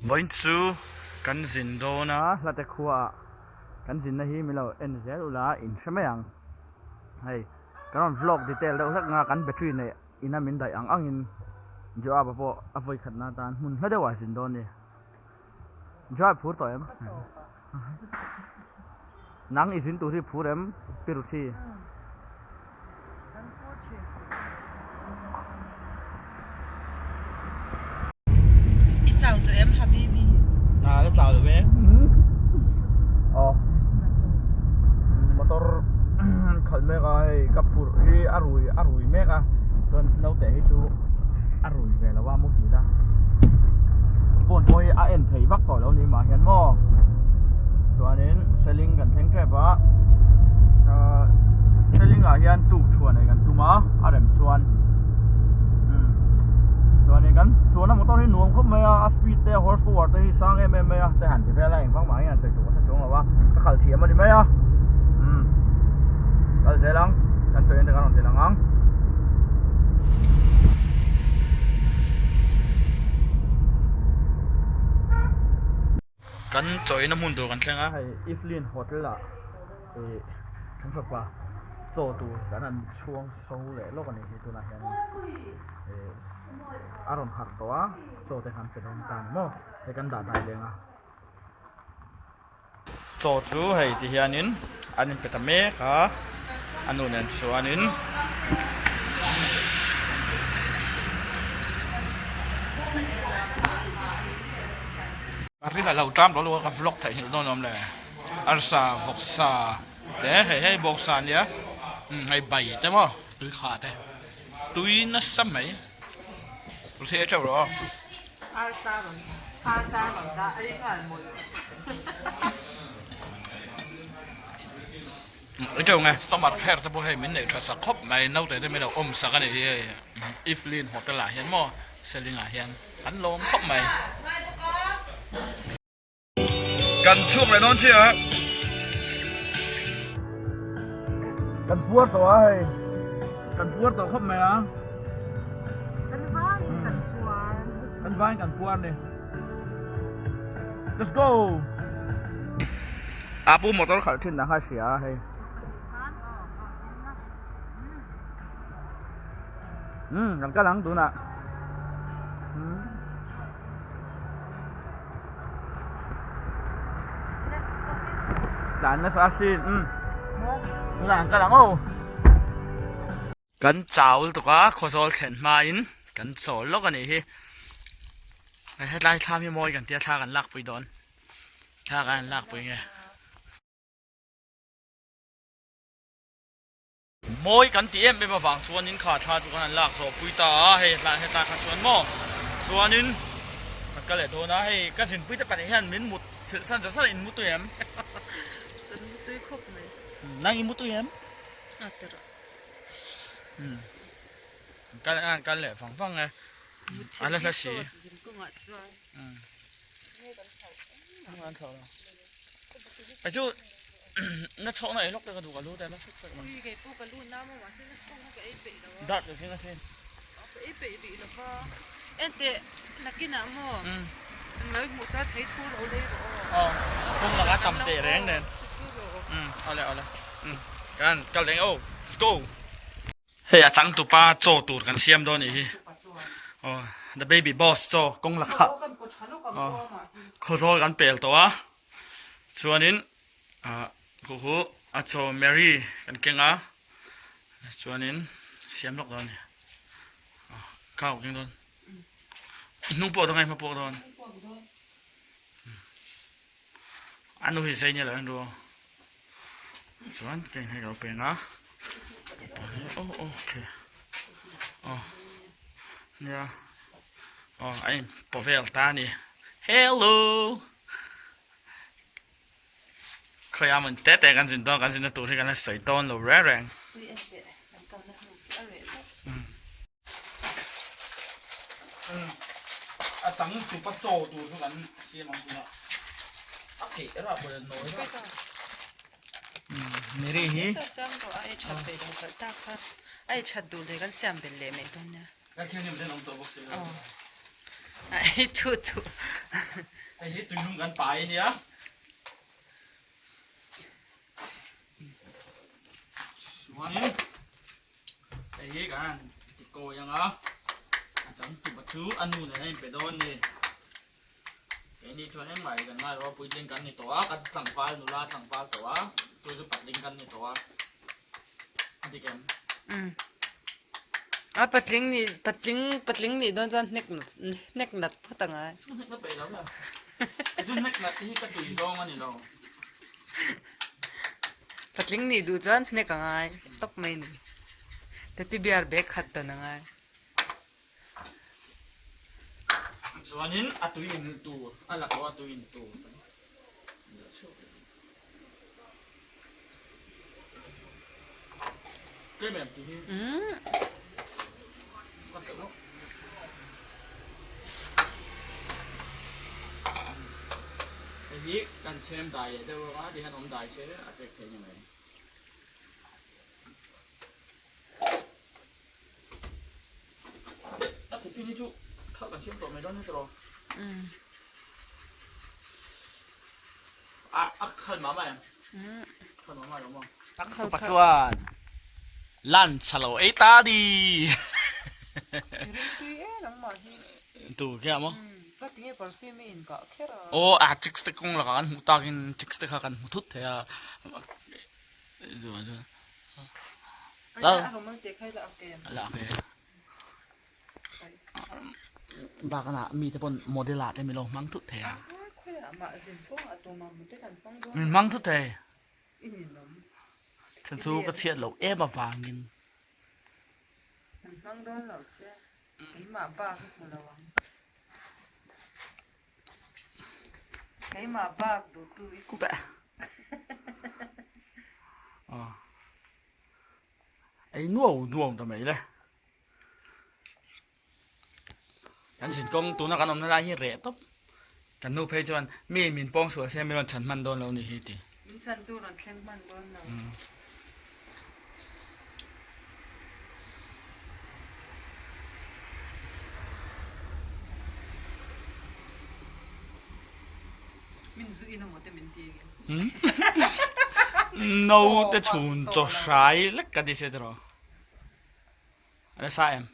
Vawiin chu kan zin dawn a, hlate khuaah kan zinna hi min lo en zel ula in hre mai ang. Hei kan rawn vlog detail deuh hlek anga kan battery neih ina min daih ang angin Joab-a pawh a vawikhatna atan hmun hla deuhah a zin dawn a ni. Joab phur tawh em? Nang i zin tur hi phur em Pi Ruthi? Kan phur thin. I chau tawh em Habibi? Na ka chau lo e. Aw. Motor khalh mek a hei ka phurh hi a rui a rui mek a chuan naute hi chu a rui ve lo a muhil a. Phone pawh hi a en thei vak tawh lo ni mah hian maw. Chuanin Seling kan thleng tep a ahh Seling ah hian tuk chhuah nei kan tum a a rem chuan umm chuanin kan chuanna motor hi nuam khawp mai a a speed te a horse power te hi sang em em mai a te han ti vel a engvang mah hian sawi tur ka hre chuang lo a ka khalh thiam a ni mai a umm kal zel ang kan sawi en te kan rawn ti lang ang. Kan chawina hmun tur kan thleng a hei Evelyn hotel ah ih kan fapa chaw tur kan han chhuang so leh lawk a nih hi tunah hian ih a rawn harh tawh a chaw te khan pe dawn ta ni maw hei kan dah dai leng a chaw chu hei ti hianin an inpe ta mek a a nu nen chuanin. Ka rin a lo ṭam tawh lutuk a ka vlog theih nghilh dawn awm le arsa vawksa te hei hei bawksa a nia umm hei bai te maw tui kha te tui nasa mai ruthi ei teuh rawh aw. Arsa rawn arsa rawn dah ei nghal mawlh. Ei teuh nge stomach kher te pawh hei min neih tha sak khawp mai naute te min lo awm sak a ni hi hei Evelyn hotel ah hian maw Seling ah hian kan lawm khawp mai. Kan chhuak leh dawn chiah a. Kan puar tawh a hei. Kan puar tawh khawp mai a. Kan vaiin kan puar. Kan vaiin kan puar ni. Let's go. A pu motor khalh thin na kha hria a hei. Umm kan kal ang tunah. Umm. Tlan nasa asin umm tunah kan kal ang aw. Kan chau lutuk a khawzawl thlen hmain kan chawl lawk a nih hi hetlai thlam hi mawi kan tia thla kan lakpui dawn thla kan lakpui nge. Mawi kan ti em em avang chuanin kha thla chu kan han lak zawh pui ta a, hei tlai hetlai kha chuan maw chuanin kan kal leh dawn a, hei ka zinpui te pahnih hian min mut chhilh san zar zar a, in mutui em? Kan mutui khawp mai. Nang i mutui em? A ti rawh. Umm kal a kal leh vang vang e, a la hla si. Zin kawngah chuan. Umm. An thlauh lo. Kei chu na chhawkna ei lawk te ka duh ka lu te la fek fek mai. Ui kei pawh ka lu na maw mahse na chhawkna ka ei peih lo a. Dart ka keng asin. Ka ei peih rih lo va. Enteh nakinah maw englo i hmuh chuan thei thu lo lei rawh aw. Aw kawng laka tam teh reng nen. Umm awle awle umm kan kal eng aw let's go. Hei a changtupa chaw tur kan siam dawn nih hi aw the baby boss chaw kawng lakah aw khawzawl kan pel tawh a chuanin ah khu khu a chaw Mary kan keng a chuanin siam lawk dawn a ni aw kau keng dawn hnung pawh dawn nge hma pawh dawn a nu hi zei nia lo en ru aw. Chuan keng hei ka lo peng a oh okay oh nia oh a in paw vel ta a ni hello khawi a mun te te kan zin dawn kan zin na tur hi kan la sawi dawn lo reng reng. A chang tupa chaw tur chu kan siam ang tunah a keh rah pawh hian nawi rah Mary hi siam tawh a ei that peih lo palh tak kha a ei that duh leh kan siam belh leh mai dawn nia kan thianghlim ten awm tawh bawk si lo. A ei thu thu. Hei hi tuilum kan pai a nia. Chuanin hei hi kan han ti kawi ang a, a changtupa chu a nu nen a inpe dawn a ni. Keini chuan engmah hi kan ngai lo a, puitling kan ni tawh a, kan tlangval nula tlangval tawh a, chu chu patling kan ni tawh a, a dik em? Umm. A patling nih patling patling nih dawn chuan hnek nat hnek nat phawt a ngai. Chu hnek na peih lo nia. Chu hnek nat hi ka tui zawng a ni lo. Patling nih duh chuan hnek a ngai tawp mai ni. Teddy bear bag khat dawn a ngai. Chuanin a tui in tur a la ko a tui in tur Tlem em tih hi ka tleuh lo. Hei hi kan chhem dai leh deuh a tihian awm dai se a pek theih ni mai. A thufin hi chu thar kan siam tawh mai dawn nia tawh. A a khal mah mah em? Khal mah mah lo maw? Tupa chuan lunch a lo ei ta di. Rimtui e nangmah hi. Tu kia maw? Ka tinge perfume i inkah kher a. Aw a chicks te kawng lakah kan hmuh takin chicks te kha kan hmu thut thei a. Bakah mite pawn model ah te min lo hmang thut thei a min hmang thut thei chhan chu ka chhiat loh em avangin. Ei nuau nuau ta mai le. Kan zin kawng tuna kan awmna lai hi reh tawp. Kan nu phei chuan mi min pawng sual se min rawn chhan hman dawn lo ni hi ti. Min chhan tu rawn thleng hman dawn lo. Min zu in amaw te min ti engin. Naute chhun chaw hrai lek ka ti se tiraw. A la sa em?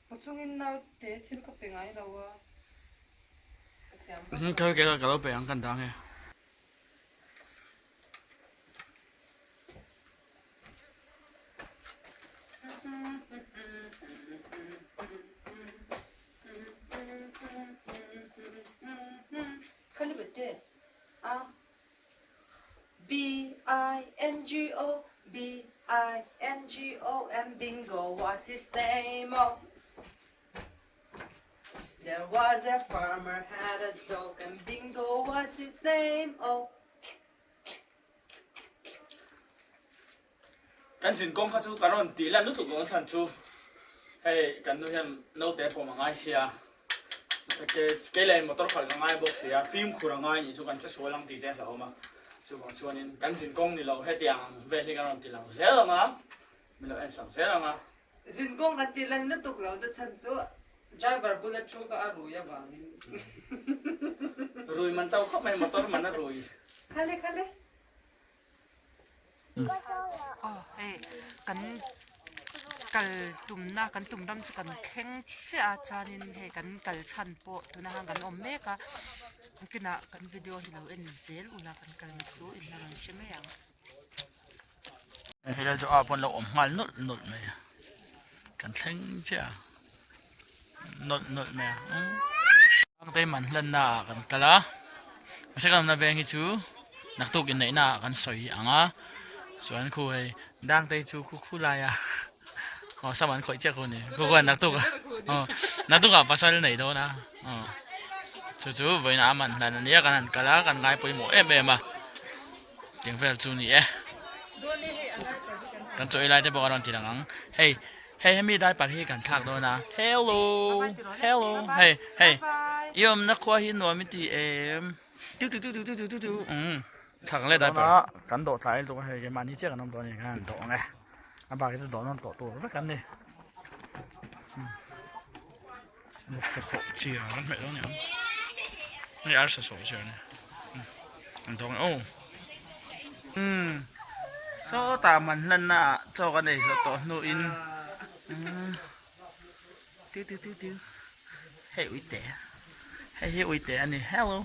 Pachungin naute thil ka pe ngai lo a. Ka thiam vak. Khawi kei ka lo pe ang kan dang e. Khali bete a B I N G O B I N G O and bingo was his name oh There was a farmer had a dog and bingo was his name oh Kan zin kawng kha chu ka rawn tih lan lutuk dawn chhan chu hei kan nu hian naute pawm a ngai sia kei leh motor khalh ka ngai bawk sia fimkhur a ngai nih chu kan hre sual ang tih te a hlauhawm a chuvang chuanin kan zin kawng ni lo hetiang ang vel hi kan rawn ti lang zel ang a min lo en sak zel ang a. Zin kawng kan tih lan lutuk lo te chhan chu driver bula thu kha a rui avangin. Rui man to khawp mai motor man a rui. Khale khale. Aw hei kan kal tumna kan tum ram chu kan thleng chiah a chuanin hei kan kal chhan pawh tunah hian kan awm mek a kinah kan video hi lo en zel ula kan kalna chu in la rawn hre mai ang. Hei lai chu a pawn lo awm nghal nawlh nawlh mai a kan thleng chiah a nawlh nawlh mai a Sangtei man hlanna ah kan kal a mahse kan awmna veng hi chu naktuk inneihna ah kan sawi ang a chuan khu hei Dangtei chu khu khu lai a aw sam an khawih chiah khu ni khu khuan naktuk aw naktuk ah pasal nei dawn a aw chu chu vawiin ah a man hlan a nia kan han kal a kan ngai pawimawh em em a. Teng vel chu ni e. Kan chaw ei lai te pawh a rawn ti lang ang. Hei hei hemi diaper hi kan thlak dawn a. Hello hello hei hei i awmna khua hi nuam i ti em. Tu tu tu tu tu tu tu umm thlak ang le diaper. Kan dawh tlai lutuk a hei keimahni chiah kan awm dawn a ni khan dawh ang e. A bak hi chu dawh nawn tawh tur vek an ni. Vawksa sawh chiar an hmeh dawn aniang. Hei arsa sawh chiar a ni. An dawng e aw. Umm sawtah man hlanna ah chaw ka nei zawh tawh hnuin tiu tiu tiu tiu hei uite hei hi uite a ni hello.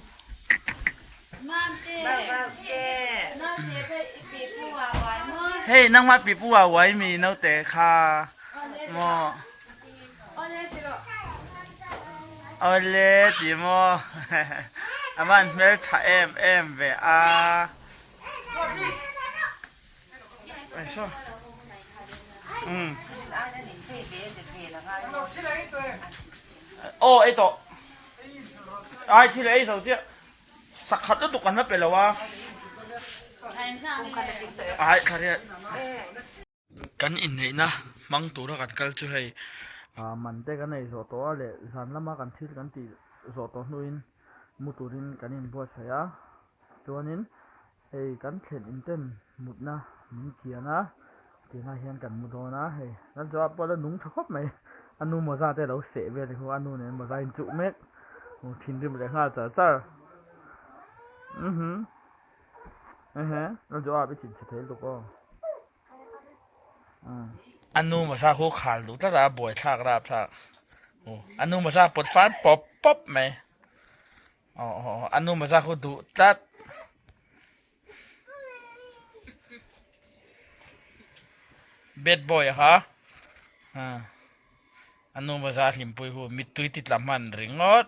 Hei nangmah pipu ah uai mi naute kha maw. Awle ti maw a van hmeltha em em ve a aw ei tawh ai thil ei zo chiah sakhat lutuk an la pe lo a ai thla Kan inneihna hmang tura kan kal chu hei man te kan ei zawh tawh a leh zan lama kan thil kan tih zawh tawh hnuin mu turin kan inbuatsaih a, chuanin hei kan thlen in ten mutna min kian a, tihnah hian kan mu dawn a hei kan chawah pawh a la nung tha khawp mai, a nu mawza te a lo seh vel hi a nu nen mawza a inchuh mek, thinrim leh nghal char char, A nu hmasa khu khal duh tlat a buai thlak rap thlak a nu hmasa pawt fan pawp pawp mai aw aw a nu hmasa khu duh tlat. Bad boy a kha a nu hmasa hlimpui khu mittui ti tla hman ringawt.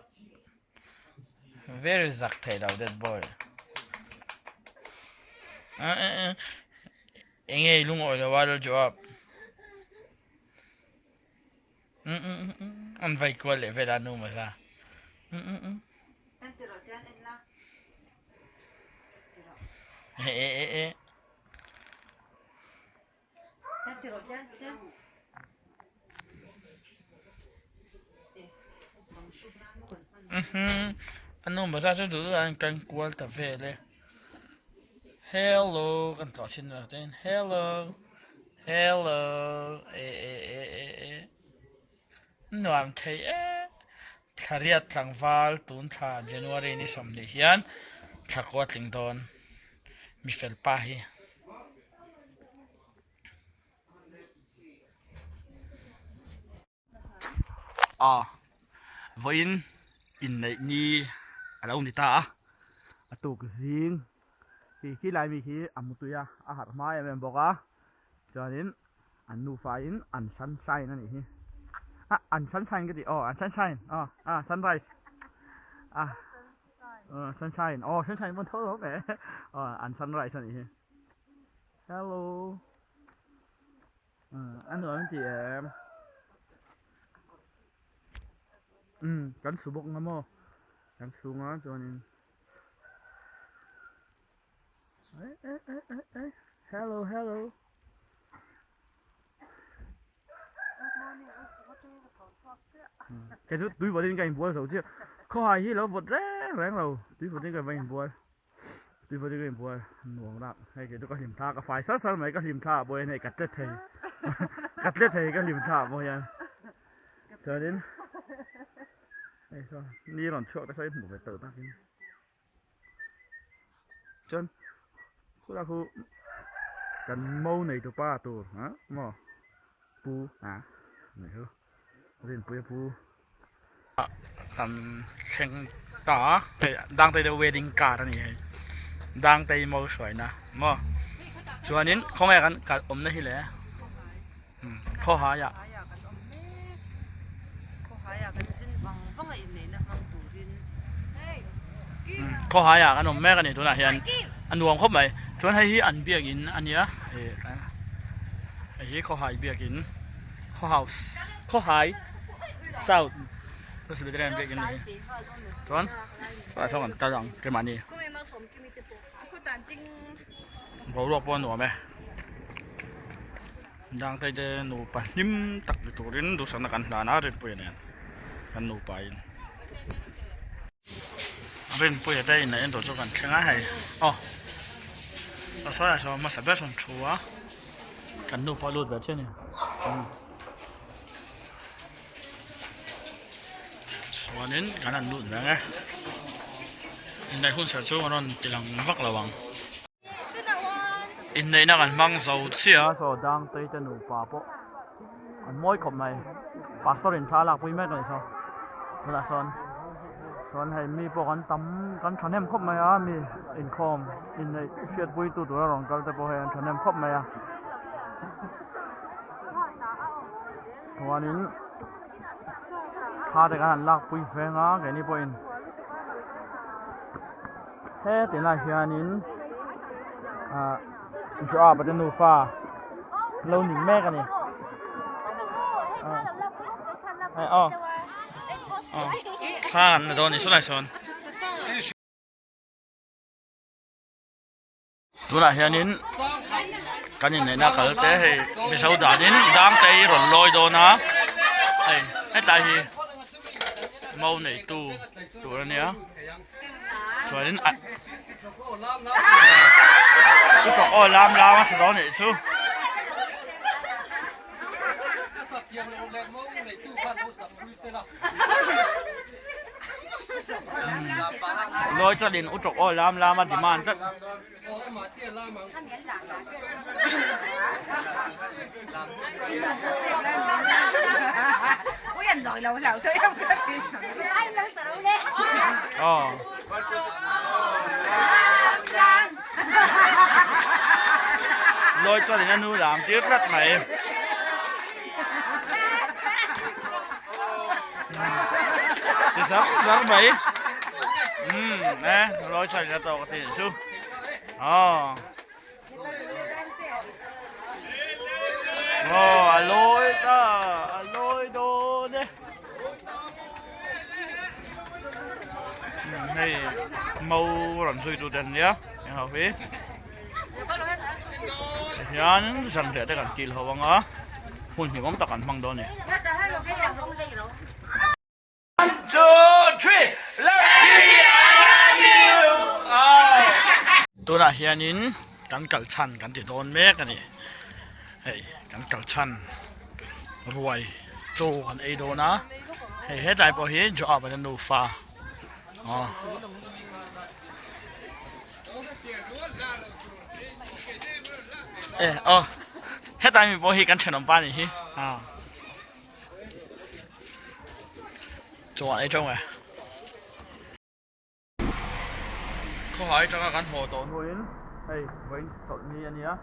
Very zak thei lo that boy. Enge i lungawi lo a Laljoab. An vai kual leh vel a nu maza. E e e e. A nu bazaar chu duh duh an kan kual ta vel e hello kan tlawh chhin lo te hello hello e e e e e nuam thei e thla riat tlangval tun thla January ni 20 hian thla kua tling dawn mi fel pa hi. A vawiin inneih ni a lo ni ta a a tuk zing khi khi lai mi khi a mutui a a harh hma em em bawk a chuanin an nufa in an sunshine a nih hi ah an sunshine ka tih aw an sunshine aw ah sunrise ah sunshine aw sunshine pawn tho tho mai aw an sunrise a nih hi hello. A nuam ti em? Umm kan su bawk nga maw? Kan su nga chuanin eh eh eh eh eh hello hello Kei chu tui vawtin ka inbual zo chiah khawhai hi lo vawt reng reng lo tui vawtin ka va inbual. Tui pawh chu ka inbual nuam rak hei kei chu ka hlim thla ka fai sar sar mai ka hlim thla ah pawh hian hei ka tle thei ka tle thei ka hlim thla ah pawh hian chuanin hei saw ni rawn chhuak te saw i hmuh ve tawh takin chuan khulai khu kan mo nei tupa tur ha maw pu ha nei chu. Rinpuia pu kan thleng ta a hei Dangtei te wedding car a ni hei Dangtei mo hruaina maw chuanin khawnge kan kal awmna hi le khawhai ah khawhai ah kan awm mek a ni tunah hian a nuam khawp mai chuan hei hi an biakin a nia hei hi khawhai biakin. Khaw house khaw hai south presbyterian biakin a ni chuan saw sawn kan kal ang keimahni boruak pawh a nuam e dangte te nupa hlim tak ni turin duhsakna kan hlan a rinpuia nen kan nupa in rinpuia te inneih en tur chu kan thleng a hei aw saw sawi ah sawn hmasa ber sawn thu a. Kan nu pawh a lut ve chiah a ni. Chuanin kan han lut ve ang e. Inneih hun serh chu an rawn ti lang vak lo ang. Inneihna kan hmang zo chiah a. Saw Dangtei te nupa pawh an mawi khawp mai. Pastor in thla a lakpui mek a ni saw. Tunah sawn chuan hei mi pawh kan tam kan thahnem khawp mai a mi inkhawm inneih hriatpui tu tura rawn kal te pawh hei an thahnem khawp mai a. Chuanin thla te kan han lakpui veng a keini pawhin heti lai hianin ah Joab-a te nufa lo ning mek a ni ah aw thla an la dawn a ni saw lai sawn. Tunah hianin kan inneihna kal te hei Mizo danin Dangtei rawn lawi dawn a hei hetlai hi mo neitu tur a nia chuanin a u tawk aw lam lam a sa dawn anih chu. Lawi chuanin u tawk aw lam lam a demand tlat. Aw. Lawi chuanin a nu lam tir tlat mai. Ti zar zar mai umm e lawi tha ila tawk a ti chu aw aw a lawi ta a lawi dawn e hei mau rawn zui tu te an nia eng ho hi. Tihian zanriah te kan kil ho ang a, hmun hlimawm tak an hmang dawn a ni. Tunah hianin kan kal chhan kan ti dawn mek a ni. Hei kan kal chhan ruai chaw kan ei dawn a, hei hetlai pawh hi Joab-a te nufa aw. E aw hetlai mi pawh hi kan thenawm pa anih hi a chuan ei teuh nge khawhai atanga kan haw tawh hnuin hei vawiin chawlhni a nia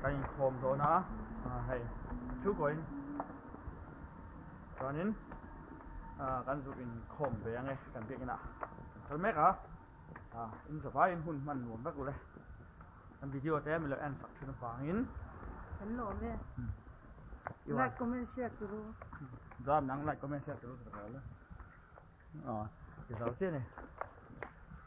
kan inkhawm dawn a hei thu kawiin chuanin kan zuk inkhawm ve ang e kan biakina kan kal mek a. Ah in zavaiin hun hman nuam vek ule kan video te milo en sak thin avangin Kan lawm e like comment share turu Zam nang like comment share turu ka la ah ti zo chiah ni.